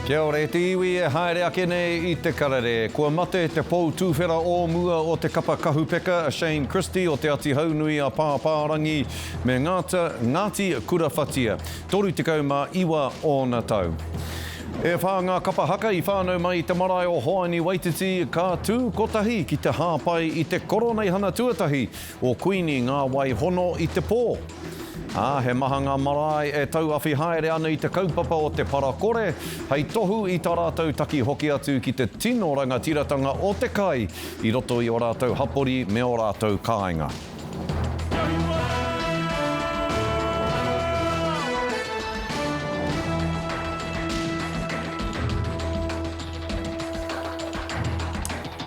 Kia ora e te iwi e haere ake nei i te karere. Kua mate te pou tūwhera o mua o te kapa kahupeka a Shane Christie o Te Ati Haunui a Pāpārangi me Ngāta, Ngāti Kurawhatia, 39 ōna tau. E whā ngā kapa haka i whānau mai i te marae o Hoani Waititi ka tū kotahi ki te hāpai i te koroneihana tuatahi o Kuini Ngā Wai Hono i te pō. Ā, he maha ngā marae e tauawhi haere ana i te kaupapa o te para kore, hei tohu i tā rātou taki hoki atu ki te tino rangatiratanga o te kai i roto i ō rātou hapori me ō rātou kāinga.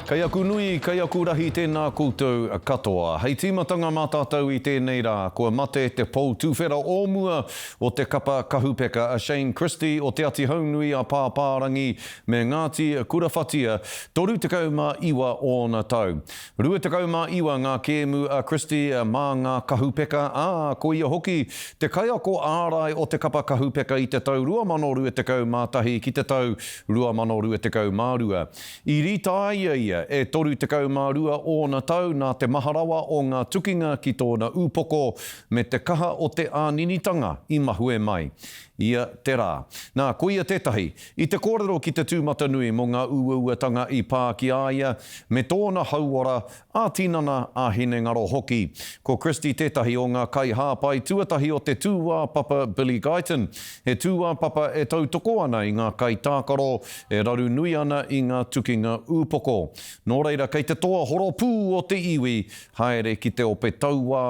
Kei aku nui, kei aku rahi tēnā koutou katoa. Hei tīmatanga mā tātou i tēnei rā, kua mate te pou tuwhera o mua o te kapa kahupeka a Shane Christie o Te Atihaunui a Pāpārangi me Ngāti Kurawhatia, 39 ōna tau. 29 ngā kēmu a Christie mā ngā kahupeka, ā, ko ia hoki te kaiako ārai o te kapa kahupeka i te tau 2021 ki te tau 2022. I rītāia ia e 32 ōna tau nā te maha rawa o ngā tukinga ki tōna ūpoko me te kaha o te āninitanga i mahue mai ia te rā. Nā, ko ia tētahi i te kōrero ki te tūmatanui mō ngā uauatanga i pā ki a ia me tōna hauora ā-tinana, ā-hinengaro hoki. Ko Christie tētahi o ngā kaihāpai tuatahi o te tūāpapa Billy Guyton, he tūāpapa e tautoko ana i ngā kaitākaro e raru nui ana i ngā tukinga ūpoko. Nō reira, kei te toa horopū o te iwi haere ki te ope tauā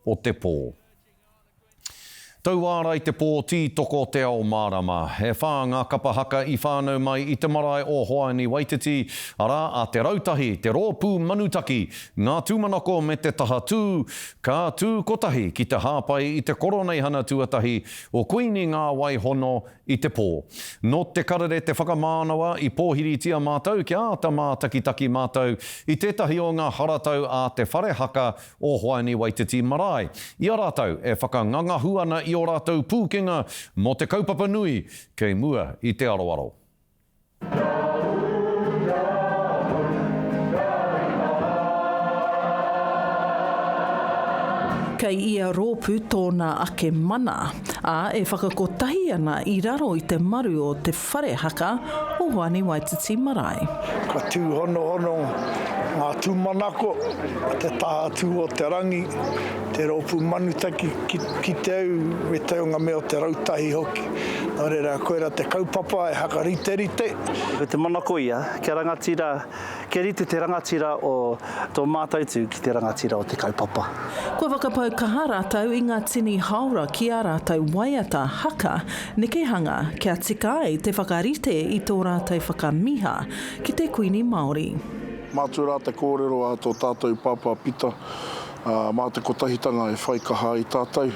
o te pō. Tauārai te pō tītoko te ao mārama. E whā ngā kapa haka i whānau mai i te marae o Hoani Waititi, arā, a Te Rautahi, Te Rōpū Manutaki, Ngā Tūmanako me Te Taha Tū, ka tū kotahi ki te hāpai i te koroneihana tuatahi o Kuini Ngā Wai Hono i te pō. Nō Te Karere te whakamānawa i pōhiritia mātou kia āta mātakitaki mātou i tētahi o ngā haratau a te whare haka o Hoani Waititi Marae, i a rātou e whakangangahu ana i ō rātou pūkenga mō te kaupapa nui kei mua i te aroaro. Kei ia rōpū tōna ake mana, ā, e whakakotahi ana i raro i te maru o te whare haka o Hoani Waititi Marae. Ka tūhonohono ngā tūmanako, te taha tū o te rangi, te rōpū manutaki ki te au me te aunga mea o te rautahi hoki. Nō reira, koirā te kaupapa e hakariterite. Ko te manako ia, kia rangatira, kia rite te rangatira o tō mātou tū ki te rangatira o te kaupapa. Kua whakapau kaha rātou i ngā tini hāora ki ā rātou waiata, haka, nekehanga kia tika ai te whakarite i tō rātou whakamiha ki te Kuini Māori. Mātua rā te kōrero a tō tātou Pāpā Pita, ā, mā te kotahitanga e whai kaha ai tātou.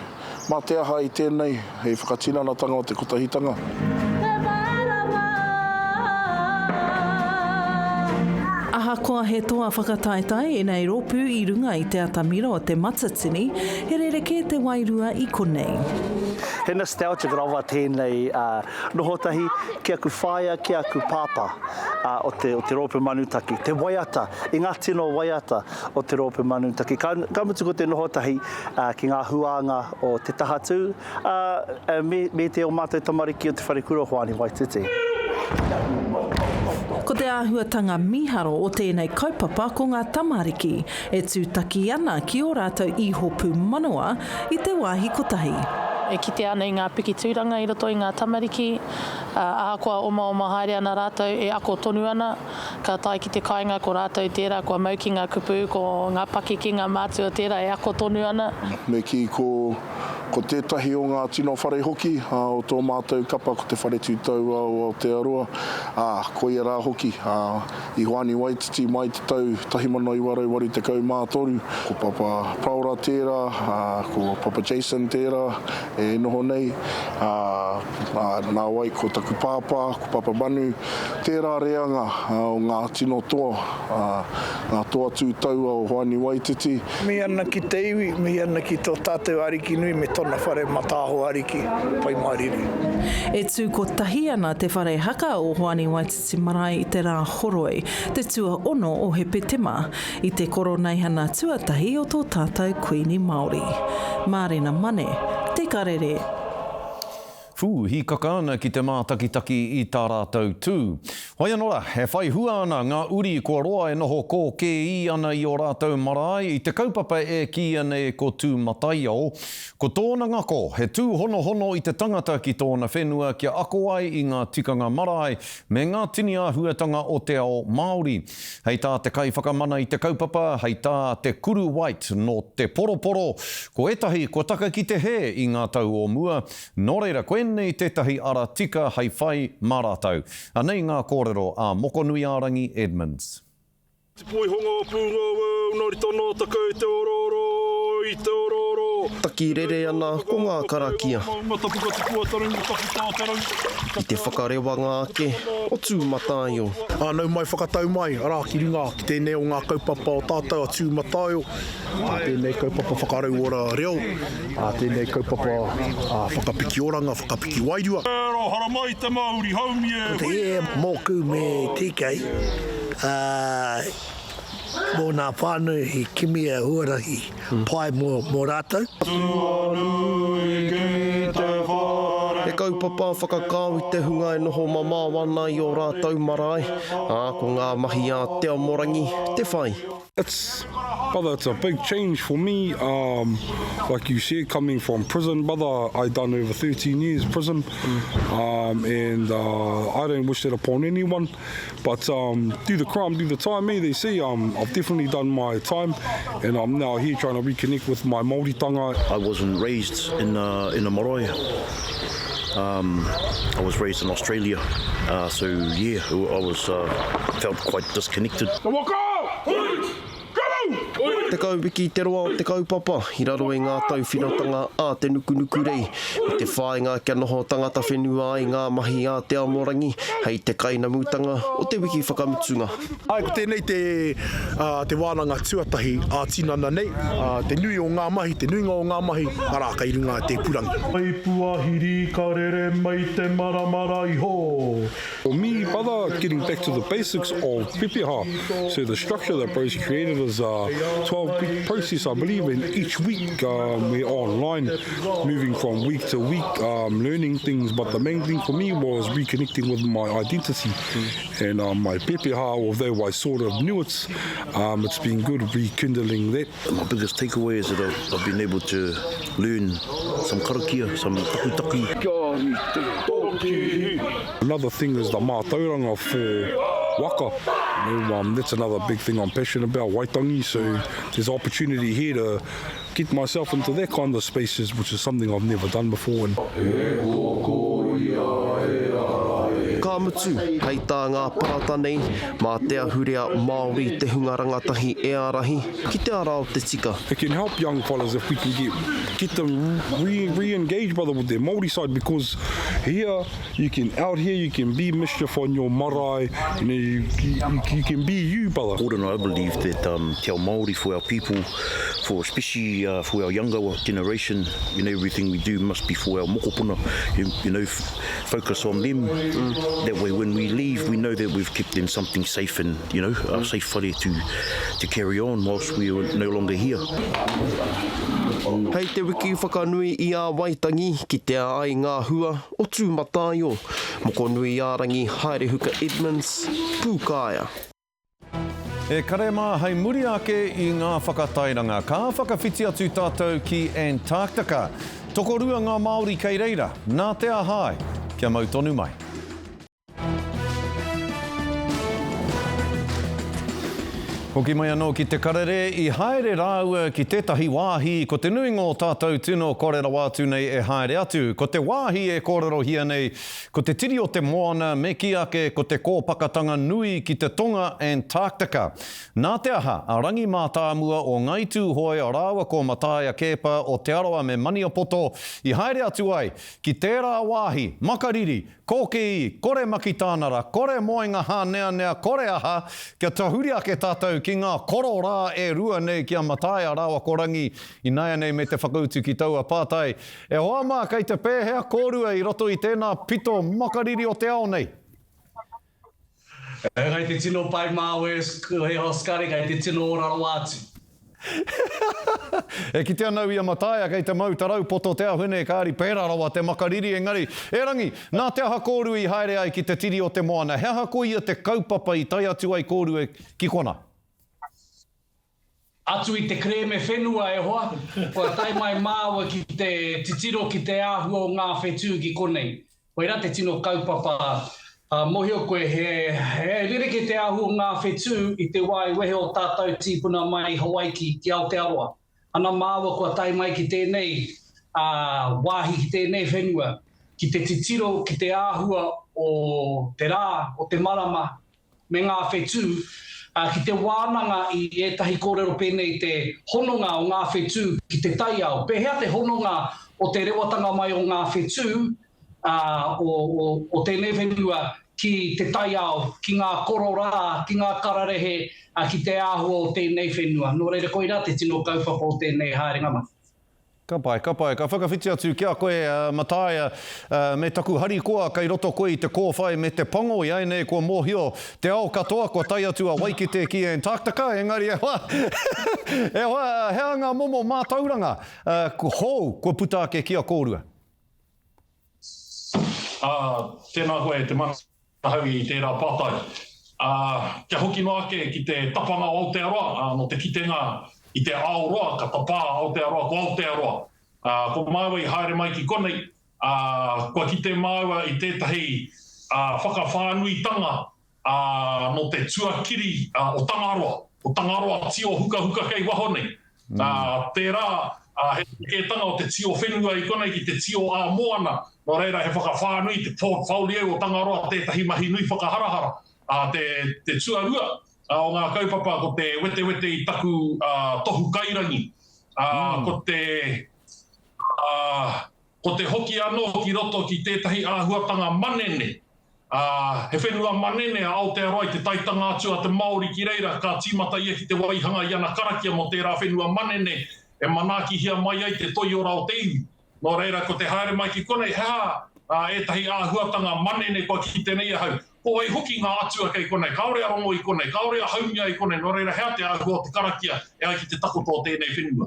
Mā te aha i tēnei hei whakatinanatanga o te kotahitanga? Te marama. Ahakoa he toa whakataetae ēnei rōpū i runga i te atamira o Te Matatini, he rerekē te wairua i konei. He nostalgic rawa tēnei noho tahi ki aku whaea, ki aku pāpā o te, o te rōpū Manutaki. Te waiata, i ngā tino waiata o te rōpū Manutaki. Ka, ka mutu ko te noho tahi ki ngā huānga o Te Tahatū, ā, me, me te o mātou tamariki o Te Wharekura o Hoani Waititi. Ko te āhuatanga mīharo o tēnei kaupapa ko ngā tamariki e tūtaki ana ki ō rātou iho pūmanawa i te wāhi kotahi. E kitea ana i ngā piki tūranga i roto i ngā tamariki, ā, ahakoa omaoma haere ana rātou, e ako tonu ana. Ka tae ki te kāinga ko rātou tērā kua mau ki ngā kupu, ko ngā pakeke, ngā mātua tērā e ako tonu ana. Me kī ko, ko tētahi o ngā tino whare hoki o tō mātou kapa ko Te Whare Tū Taua o Aotearoa, ā, koia rā hoki, ā, I Hoani Waititi mai te tau 1983, ko Papa Paora tērā, ko Papa Jason tērā e noho nei, ā, nāwai ko taku pāpā, ko Papa Manu, tērā reanga o ngā tino toa, ngā toa tū taua o Hoani Waititi. Mihi ana ki te iwi, mihi ana ki tō tātou Ariki nui me tōna. tona whare mataaho ariki, Pai Mārire. E tū kotahi ana te whare haka o Hoani Waititi Marae i te rā horoi, te tuaono o Hepetema, i te koroneihana tuatahi o tō tātou Kuini Māori. Mārena Mane, Te Karere. Whū, hīkaka ana ki te mātakitaki i tā rātou tū. Hoi anō rā, e whai hua ana ngā uri kua roa e noho kōkēī ana i ō rātou marae i te kaupapa e kīia nei ko Tūmataiao. Ko tōna ngako, he tūhonohono i te tangata ki tōna whenua kia ako ai i ngā tikanga marae me ngā tini āhuatanga o te ao Māori. Hei tā te kaiwhakamana i te kaupapa, hei tā Te Kuru White nō Te Poroporo, ko ētahi kua taka ki te hē i ngā tau o mua, nō reira koinei tētahi ara tika hei whai mā rātou. Anei ngā kōrero a Mokonuiārangi Edmonds. Te poihonga o Pūngāueu, nā rita nā takei te orooro, i te orooro. Taki rere ana ko ngā karakia. I te whakarewanga ake o Tūmataio. Ā, nau mai whakatau mai, arā, ki runga ki tēnei o ngā kaupapa o tātou a Tūmataio, ā, tēnei kaupapa whakarauora reo, ā, tēnei kaupapa whakapiki oranga, whakapiki wairua. Ero, haramai te mauri, haumi e, hui! Ko te e mōku me TK, ā, mō nā whānau i kimi a huarahi pai mō, mō rātou. Tuanui ki te whare. He kaupapa whakakao i te hunga e noho mamao ana i ō rātou marae, ā, ko ngā mahi a Te Amorangi te whai. It's, brother, it's a big change for me, um, like you said, coming from prison, brother, I done over 13 years prison, um, and uh, I don't wish that upon anyone, but um, do the crime, do the time, eh, they say, um, I've definitely done my time, and I'm now here trying to reconnect with my Māoritanga. I wasn't raised in a, in a marae. Um, I was raised in Australia, uh, so yeah, I was uh, felt quite disconnected. Te waka! Hui! 10 wiki te roa o te kaupapa i raro i ngā tauwhirotanga a te Nukunukurei, me te whāinga kia noho tangata whenua ai ngā mahi a Te Amorangi hei te kainamutanga o te wiki whakamutunga. Āe, ko tēnei te, te wānanga tuatahi ā-tinana nei, te nui o ngā mahi, te nuinga o ngā mahi, arā, kei runga te ipurangi. I puahiri ka rere mai te maramara iho. For me, brother, getting back to the basics of pepeha, so the structure that bro's created is a 12 week process, I believe, and each week um, we're online, moving from week to week, um, learning things, but the main thing for me was reconnecting with my identity. And um, my pepeha, although I sort of knew it, um, it's been good rekindling that. My biggest takeaway is that I've, I've been able to learn some karakia, some takutaki. Another thing is the mātauranga for waka. You know, um, that's another big thing I'm passionate about, Waitangi, so there's opportunity here to get myself into that kind of spaces, which is something I've never done before. And... Ka mutu, hei tā ngā parata nei, mā te ahurea Māori te hunga rangatahi e ārahi ki te ara o te tika. It can help young fellas if we can get, get them re, re-engaged brother with their Māori side because here you can, out here you can be mischief on your marae, you know, you, you, you can be you brother. Gordon, I believe that um, te ao Māori for our people, for especially uh, for our younger generation, you know, everything we do must be for our mokopuna, you, you know, focus on them. Mm. That way when we leave, we know that we've kept them something safe and, you know, a mm. safe whare to, to carry on whilst we are no longer here. Hei te wiki whakanui i a Waitangi, kitea ai ngā hua o Tūmataio. Mokonuiārangi Haerehuka Edmonds, Pūkaea. E kare mā, hei muri ake i ngā whakatairanga, ka whakawhiti atu tātou ki Antarctica. Tokorua ngā Māori kei reira, nā te aha ai? Kia mau tonu mai. Hoki mai anō ki te karere, i haere rāua ki tētahi wāhi ko te nuinga o tātou tino kore rawa atu nei e haere atu. Ko te wāhi e kōrerohia nei, ko te tiri o te moana me kī ake ko te kōpakatanga nui ki te tonga Antarctica. Nā te aha a Rangi Mātāmua o Ngāi Tūhoe rāua ko Mataia Keepa o Te Arawa me Maniapoto i haere atu ai ki tērā wāhi makariri, Kōkī, kore makitānara, kore moenga hāneanea, kore aha, kia tahuri ake tātou. tātou ki ngā koro rā e rua nei ki a Mataia rāua ko Rangi ināianei me te whakautu ki taua pātai. E hoa mā, kei te pēhea kōrua i roto i tēnā pito makariri o te ao nei? Kei te tino pai māua e Oscar, kei te tino ora rawa atu. E kite ana au i a Mataia kei te mau tarau poto te ahune, kāri pērā rawa te makariri, engari, e Rangi, nā te aha kōrua i haere ai ki te tiri o te moana, he aha koia te kaupapa i tae atu ai kōrua ki kona? Atu i te kerēme whenua e hoa, kua tae mai māua ki te titiro ki te āhua o ngā whetū ki konei. Koirā te tino kaupapa, ā, mōhio koe he, he rerekē te āhua o ngā whetū i te wā i wehe ō tātou tīpuna mai i Hawaiki ki Aotearoa. Ana māua kua tae mai ki tēnei, ā, wāhi ki tēnei whenua, ki te titiro ki te āhua o te rā, o te marama, me ngā whetū, ā, ki te wānanga i ētahi kōrero pēnei i te hononga o ngā whetū ki te taiao. Pēhea te hononga o te rewatanga mai o ngā whetū, ā, o, o, o tēnei whenua ki te taiao, ki ngā kororā, ki ngā kararehe, ā, ki te āhua o tēnei whenua. Nō reira, koirā te tino kaupapa o tēnei haerenga mai. Ka pai, ka pai. Ka whakawhiti atu ki a koe, Mataia, me taku harikoa kei roto koe i te kōwhai me te pango. Iaianei kua mōhio te ao katoa kua tae atu a Waikite ki Antarctica, engari e hoa, e hoa, he aha ngā momo mātauranga hou kua puta ake ki a kōrua? Ā, tēnā koe e te mana. Ahau i tērā pātai. Ā, kia hoki noa ake ki te tapanga o Aotearoa, ā, nō te kitenga i te ao roa, ka tapā a Aotearoa ko Aotearoa. Ā, ko māua i haere mai ki konei, ā, kua kite māua i tētahi, ā, whakawhānuitanga, ā, nō te tuakiri, ā, o Tangaroa, o Tangaroa tio hukahuka kei waho nei. Ā, tērā, ā, he rerekētanga o te tio whenua i konei ki te tio ā-moana, nō reira he whakawhānui te portfolio o Tangaroa tētahi mahi nui whakaharahara. Ā, te, te tuarua o ngā kaupapa ko te wetewete i taku, ā, tohu kairangi. Ā, ko te, ā, ko te hoki anō ki roto ki tētahi āhuatanga manene, Ā, he whenua manene a Aotearoa i te taetanga atu a te Māori ki reira, ka tīmata ia ki te waihanga i ana karakia mō tērā whenua manene e manaakihia mai ai te toiora o te iwi. Nō reira, ko te haere mai ki konei, he aha ētahi āhuatanga manene kua kite nei ahau? Ko wai hoki ngā atua kei konei? Kāore a Rongo i konei, kāore a Haumia i konei, nō reira, he aha te āhua o te karakia e ai ki te takoto o tēnei whenua?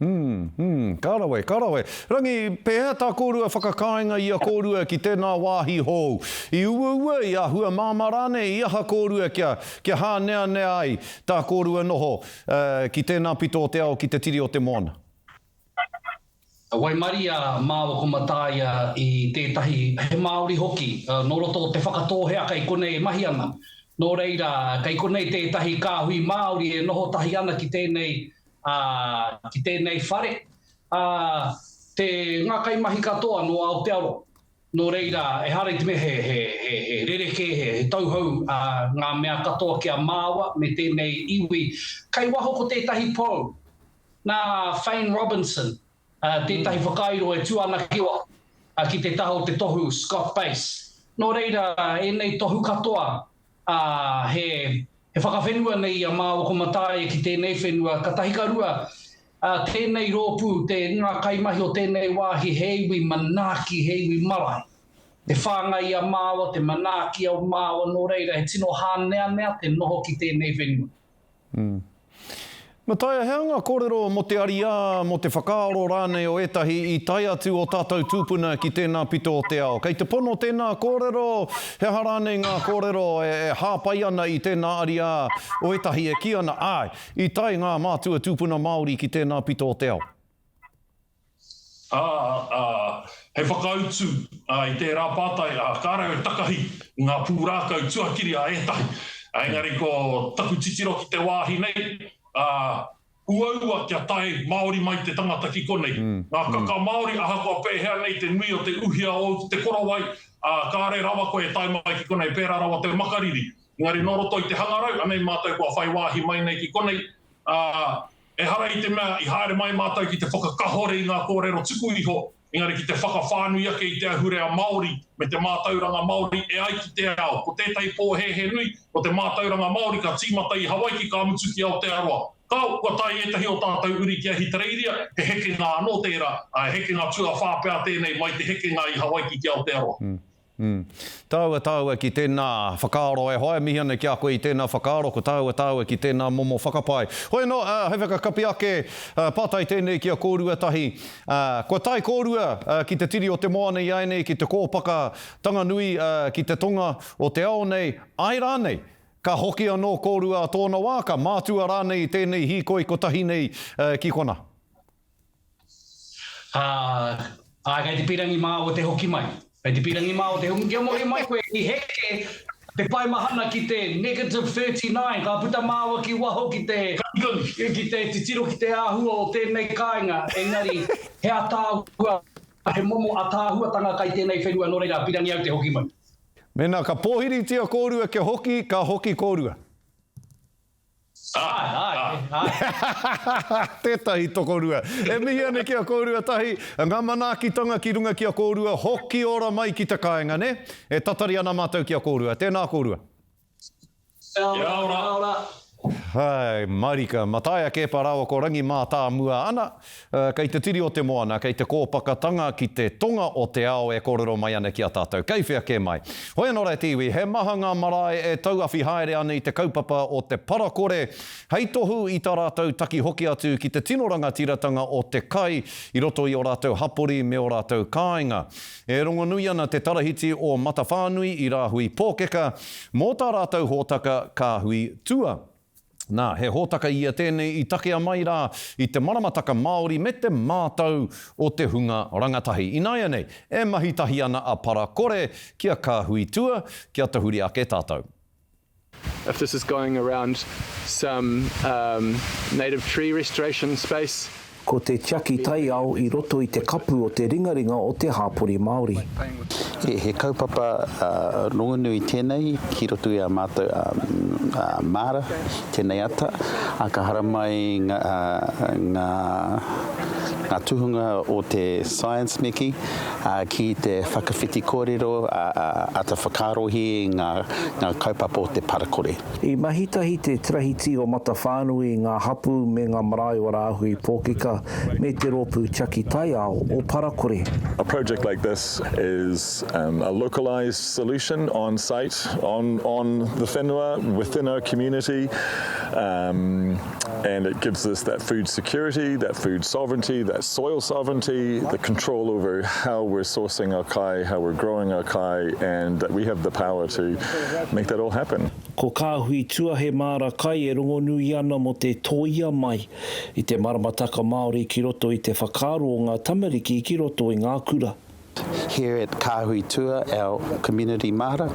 Hum, hum, ka rawe, ka rawe. Rangi, pēhea tā kōrua whakakāinga i a kōrua ki tēnā wāhi hou? I uaua, i āhua māmā rānei, i aha kōrua kia, kia hāneanea ai tā kōrua noho, eh, ki tēnā pito o te ao, ki te tiri o te moana? Waimaria māua ko Mataia i tētahi, he Māori hoki, nō roto o Te Whakatōhea kei konei e mahi ana. Nō reira, kei konei tētahi kāhui Māori e noho tahi ana ki tēnei ā, ki tēnei whare, ā, te, ngā kaimahi katoa nō Aotearoa. Nō reira, ehara i te mea he, he, he, he rerekē, he, he tauhou, ā, ngā mea katoa ki a māua me tēnei iwi. Kei waho ko tētahi pou, nā Fane Robinson, ā, tētahi whakairo e tū ana ki waho, ā, ki te taha o te tohu Scott Base. Nō reira, ēnei tohu katoa, ā, he, he whakawhenua nei i a māua ko Mataia ki tēnei whenua, katahi ka rua, ā, tēnei rōpū, te, ngā kaimahi o tēnei wāhi he iwi manaaki, he iwi marae. Te whāngai i a māua, te manaaki o māua, nō reira he tino hāneanea te noho ki tēnei whenua. Mataia, he aha ngā kōrero mō te ariā, mō te whakaaro rānei o ētahi i tae atu ō tātou tūpuna ki tēnā pito o te ao? Kei te pono tēnā kōrero, he aha rānei ngā kōrero e hāpai ana i tēnā ariā o ētahi e kī ana, āe, i tae ngā mātua tūpuna Māori ki tēnā pito o te ao? Ā, ā, hei whakautu i tērā pātai, ā, kāre au e takahi i ngā pūrākau tuakiri a ētahi, ā, engari ko taku titiro ki te wāhi nei, ā, uaua kia tae Māori mai te tangata ki konei. Ngā kaka Māori, ahakoa pēhea nei te nui o te uhia ōu ki te korowai, ā, kāre rawa koe e tae mai ki konei, pērā rawa te makariri. Engari nō roto i te hangarau, anei mātou kua whai wāhi mai nei ki konei, ā, Ehara i te mea i haere mai mātou ki te whakakahore i ngā kōrero tuku iho, engari ki te whakawhānui ake i te ahurea Māori me te mātauranga Māori e ai ki te ao. Ko tētahi pōhēhē nui, ko te mātauranga Māori ka tīmata i Hawaiki ka mutu ki Aotearoa. Kāo, kua tae ētahi o tātou uri ki Ahitereiria, he hekenga anō tērā, ā, he hekenga tuawhā pea tēnei mai te hekenga i Hawaiki ki Aotearoa. Mm. Tāua, tāua ki tēnā whakaaro e hoa, e mihi ana ki a koe i tēnā whakaaro, ko tāua, tāua ki tēnā momo whakapae. Hoi anō, ā, hei whakakapi ake, ā, pātai tēnei ki a kōrua tahi, ā, kua tae kōrua, ā, ki te tiri o te moana i āianei, ki te kōpaka tanganui, ā, ki te tonga o te ao nei, āe rānei, ka hoki anō kōrua a tōna wā, ka mātua rānei i tēnei hīkoi kotahi nei, ā, ki konā? Ā, āe, kei te pīrangi māua te hoki mai. Kei te pīrangi māua te hoki, kia mōhio mai koe, i heke te paemahana ki te negative 39, ka puta māua ki waho ki te, ki te titiro ki te āhua o tēnei kāinga, engari he ataahua, he momo ataahuatanga kai tēnei whenua, nō reira, pīrangi au te hoki mai. Mēnā ka pōhiritia kōrua kia hoki, ka hoki kōrua. Āe, āe, āe. Tētahi tokorua. E mihi ana ki a kōrua tahi, ngā manaakitanga ki runga ki a kōrua, hoki ora mai ki te kāinga, nē? E tatari ana mātou ki a kōrua. Tēnā kōrua. Kia ora, kia ora. Hai, marika. Mataia Keepa rāua ko Rangi Mātāmua ana, kei te tiri o te moana, kei te kōpakatanga ki te tonga o te ao e kōrero mai ana ki a tātou. Kei whea kē mai. Hoi anō rā te iwi, he maha ngā marae e tauawhi haere ana i te kaupapa o te parakore hei tohu i tā rātou taki hoki atu ki te tino rangatiratanga o te kai i roto i ō rātou hapori me ō rātou kāinga. E rongonui ana te tarahiti o Matawhānui i Rāhui Pōkeka mō tā rātou hōtaka Kāhui Tua. Nā, he hōtaka ia tēnei i takea mai rā i te maramataka Māori me te mātau o te hunga rangatahi. Ināianei, e mahi tahi ana a Para Kore ki a Kāhui Tua, kia tahuri ake tātou. If this is going around some native tree restoration space. Ko te tiaki taiao i roto i te kapu o te ringaringa o te hāpori Māori. He kaupapa rongonui tēnei ki roto i a mātou māra tēnei ata, ā, ka haramai ngā tuhunga o te science me kī, ki te whakawhiti kōrero, āta whakaarohi ngā kaupapa o te parakore. I mahi tahi te Tarahiti o Matawhānui, ngā hapū me ngā marae o Rāhui Pōkeka me te rōpū tiaki taiao o Parakore. A project like this is a localised solution on site, on on the whenua, within our community, and it gives us that food security, that food sovereignty, that soil sovereignty, the control over how we're sourcing our kai, how we're growing our kai, and that we have the power to make that all happen. Ko Kāhui Tua he māra kai e rongonui ana mō te tōia mai i te maramataka Māori ki roto i te whakaaro o ngā tamariki ki roto i ngā kura. Here at Kāhui Tua, our community māra,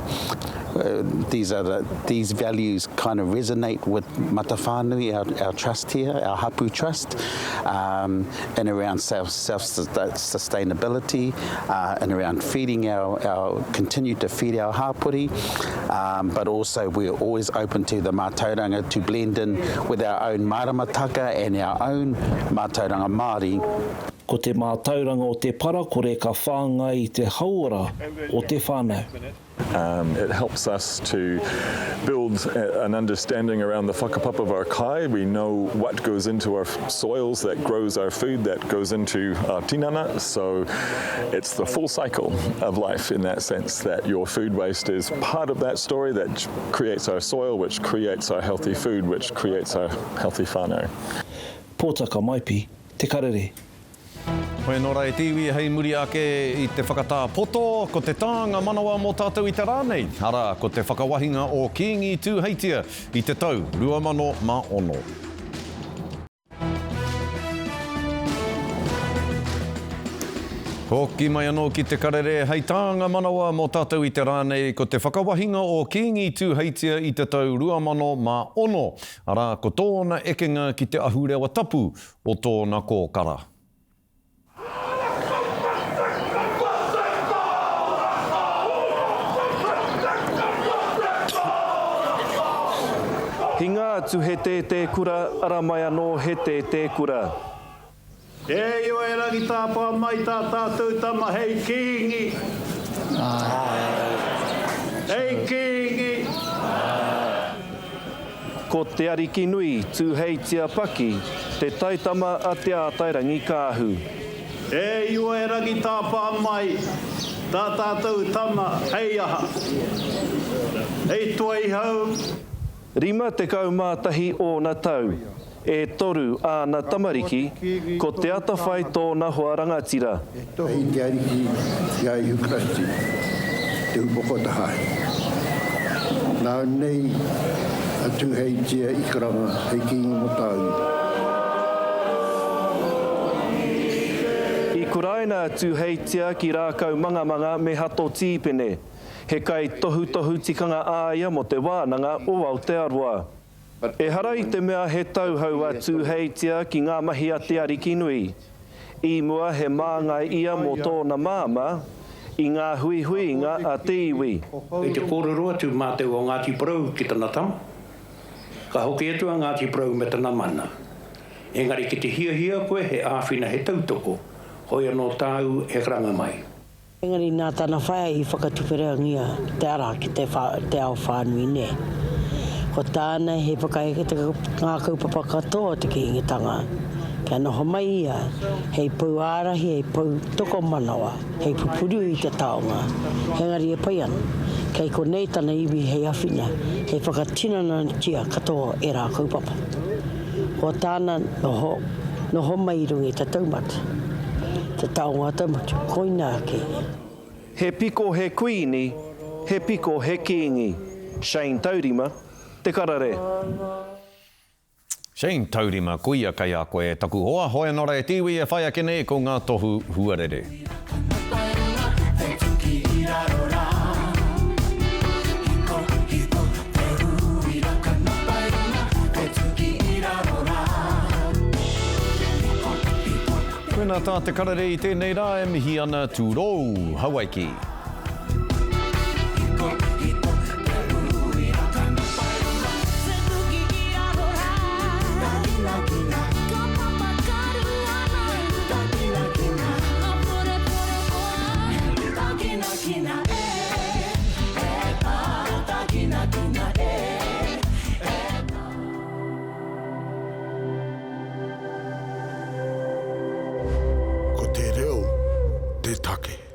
these are the, these values kind of resonate with Matawhānui, our, our trust here, our hapu trust, um, and around self, self sustainability, uh, and around feeding our, our, continue to feed our hapori, um, but also we're always open to the mātauranga to blend in with our own maramataka and our own mātauranga Māori. Ko te mātauranga o te parakore ka whāngai i te hauora o te whānau. It helps us to build an understanding around the whakapapa of our kai. We know what goes into our soils that grows our food, that goes into our tinana. So it's the full cycle of life in that sense that your food waste is part of that story that creates our soil, which creates our healthy food, which creates our healthy whānau. Pōtaka Maipi, Te Karere. Hoi anō rā e te iwi, hei muri ake i te whakatā poto, ko te tānga manawa mō tātou i te rā nei, arā, ko te whakawahinga o Kīngi Tūheitia i te tau 2006. Hoki mai anō ki Te Karere, hei tānga manawa mō tātou i te rā nei, ko te whakawahinga o Kīngi Tūheitia i te tau 2006. Arā, ko tōna ekenga ki te ahurewa tapu o tōna kōkara. Hinga atu he tētē kura, ara mai anō he tētē kura. E Io e rangi tāpā mai tā tātou tama hei Kīngi. Hei Kīngi. Ko Te Arikinui Tūheitia Paki te taitama a Te Ātairangikaahu. E Io e rangi tāpā mai tā tātou tama hei aha? Hei toihau. 51 ōna tau, e toru āna tamariki, ko Te Atawhai tōna hoa rangatira. E tohu i te Ariki i a Ihu Karaiti, te upoko o te Hāhi. Nāu nei a Tūheitia i karanga hei kīngi mō tāu iwi. I kuraina a Tūheitia ki Rākaumangamanga me Hato Tīpene. He kaitohutohu tikanga a ia mō Te Wānanga o Aotearoa. Ehara i te mea he tauhou a Tūheitia ki ngā mahi a Te Arikinui. I mua he māngai ia mō tōna māmā, i ngā huihuinga a te iwi. Kei te kōrero atu mātou o Ngāti Porou ki tana tama. Ka hoki atu a Ngāti Porou me tana mana. Engari ki te hiahia koe he āwhina he tautoko, hoi anō tāu he karanga mai. Engari nā tana whaea i whakatuwherangia te ara ki te te ao whānui nē. Ko tāna he whakaeke te ngā kaupapa katoa o te Kīngitanga, kia noho mai ia hei pou ārahi, hei pou tokomanawa, hei pupuru i te taonga. Engari e pai ana, kei konei tana iwi hei awhina, hei whakatinanatia katoa ērā kaupapa. Ko tāna noho, noho mai i runga i te taumata. Te taonga taumatu, koina ake. He piko he kuini, he piko he kingi. Shane Taurima, Te Karere. Shane Taurima, koia kei a koe e taku hoa, hoi ano ra e te iwi e whai ake nei ko nga tohu huarere. Koinā tā te karere i tēnei rā e mihi ana Tūrou, Hawaiki. Ko te reo te take.